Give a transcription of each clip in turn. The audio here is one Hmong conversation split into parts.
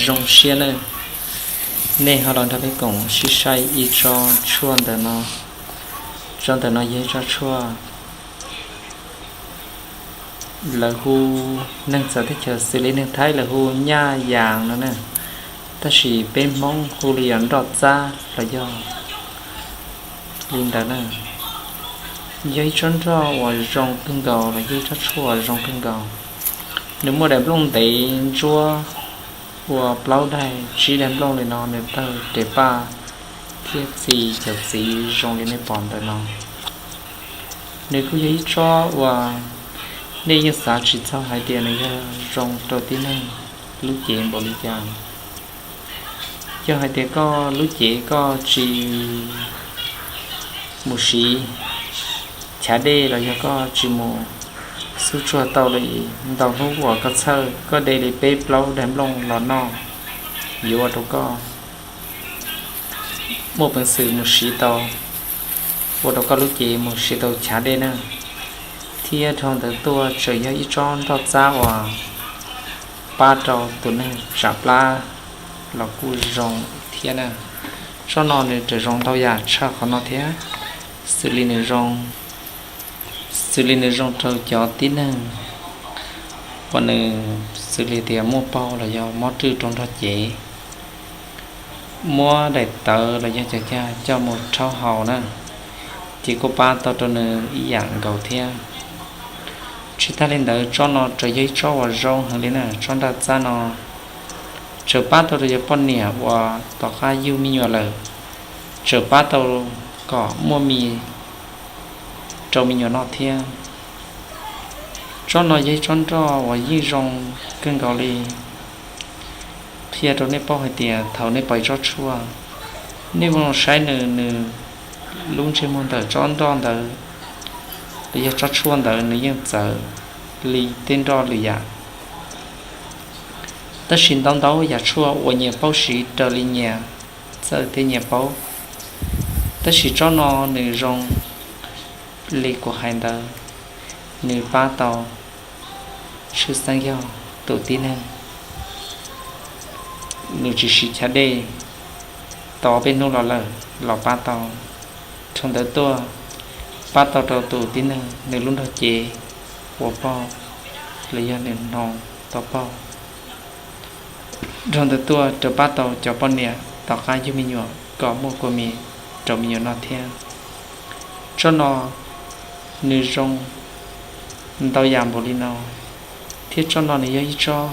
Zoo siab na, nej ho los nrog peb koom sib saib ib tsob tshuaj ntawm no. Tsob ntawm no yog ib tsob tshuaj lawv hu, neeg txawv teb chaws xws li neeg Thaib lawv hu nyaj yas no na, tab sis peb Hmoob hu li yog nroj txab los yog li ntawd na. Yog ib tsob nroj uas zoo kawg nkaus los yog ib tsob tshuaj uas zoo kawg nkaus. Nws muaj daim nplooj ntev ntsuab ua plaub daim tsib daim nplooj li no, nws tawg tes paj thiab txi cov txiv zoo li nej pom ntawm no. Nws kuj yog ib tsob uas nej yeej xav tsis txog hais tias nws yog zoo rau tib neeg lub cev npaum li cas. Yog hais tias koj lub cev koj tsis mus siv chav dej los yog koj tsis mus xub tsuag tau li ntau hnub uas koj txhawj, koj de li peb plaub daim nplooj los noj yuav ua rau koj muaj peev xwm mus siv tau, ua rau koj lub cev mus siv tau chav dej na. Thiab dhau ntawd tuaj tseem yog ib tsob nroj txab uas pab rau tus neeg tsam plab los kuj zoo thiab na. Tsob no nws tseem zoo ntau yam tshaj qhov no thiab, xws li nws zoo, xws li nws zoo rau cov tib neeg uas nws xws li tias muaj paug los yog mob rwj rau nrog cev, muab daim tawv los yog cov cag coj mus rhaub haus na, ces kuj pab tau rau nws ib yam nkaus thiab. Tsis tag li ntawd, tsob no tseem yog ib tsob uas zoo heev li na. Tsob nroj txab no tseem pab tau rau cov poj niam uas tom qab yug me nyuam lawm, tseem pab tau kom muaj mis rau me nyuam noj thiab. Tsob no yog ib tsob nroj uas yeej zoo kawg nkaus li. Qhia rau nej paub hais tias thaum nej pom ib tsob tshuaj, nej mus saib nws, nws lub ntsej muag ntawm tsob nroj ntawd los yog tsob tshuaj ntawd nws yeej txawv li tej nroj lwm yam. Tab sis ntau ntau yam tshuaj uas nyias paub siv raws li nyias txawj thiab nyias paub. Tab sis tsob no nws zoo li kuv hais ntawd, nws pab tau tshwj xeeb yog tus tib neeg nws tsis siv chav dej tau ob peb hnub los lawm los pab tau. Dhau ntawd tuaj pab tau rau tus tib neeg nws lub nrog cev ua poj los yog nws hnoos tau poj. Dhau ntawd tuaj rau pab tau cov poj niam tom qab yug me nyuam kom muaj kua mis rau me nyuam noj thiab. Tsob no nws zoo ntau yam npaum li no, thiab tsob no nws yog ib tsob,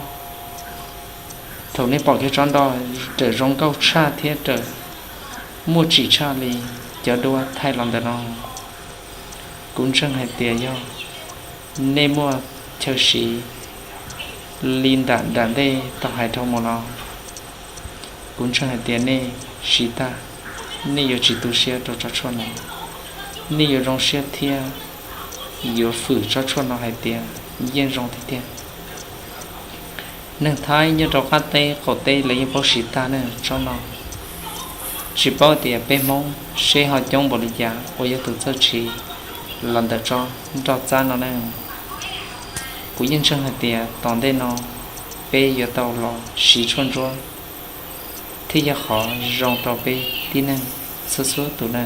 thaum nej pom kiag tsob nroj raws zoo nkauj tshaj thiab raws muaj tsim tshaj li cov duab thaij los ntawm no. Kuv ntseeg hais tias yog nej muaj chaw siv li nram nram ntej tau hais dhau mus no, kuv ntseeg hais tias nej siv tag, nej yuav tsis tu siab rau tsob tshuaj no, nej yuav zoo siab thiab yuav fwm tsob tshuaj no hais tias yeej zoo tiag tiag. Neeg Thaib nyob rau qab teb qaum teb lawv yeej paub siv tag ne tsob no. Tsis paub tias peb Hmoob seb ho coob npaum li cas uas yog tus txawj siv los ntawm tsob nroj txab no ne. Kuv yeej ntseeg hais tias tom ntej no peb yuav tau los siv tshuaj ntsuab thiab yog qhov zoo rau peb tib neeg txhua txhua tus ne.